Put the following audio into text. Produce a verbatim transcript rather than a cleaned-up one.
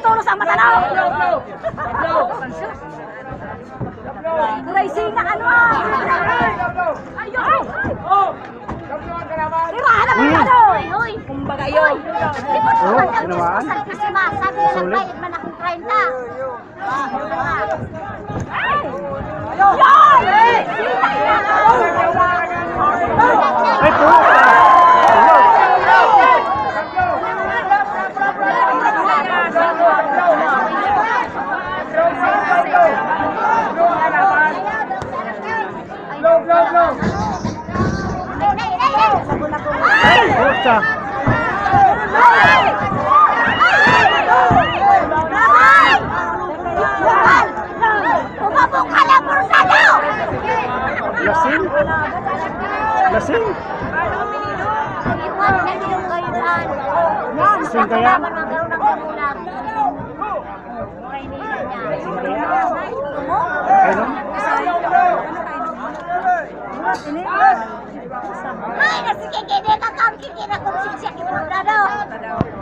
Toro sa mata na. Racing na ano ah. Ayun. Tirahan na mga ano. Hoy, hoy. Kumbaga yun. Di ba naman daw Diyos ko sa Christmas? Sabi niya, nagbayad man akong treinta. Ay! Puta! Umabot ka na, Bursado! Lasing? Lasing? Iwan na yung gayunan. Lasing kaya? Magkaroon ng kamulang. Lasing kaya? Ay, no? Ay, nasikikidi ka, kang kikina kong siya, Bursado.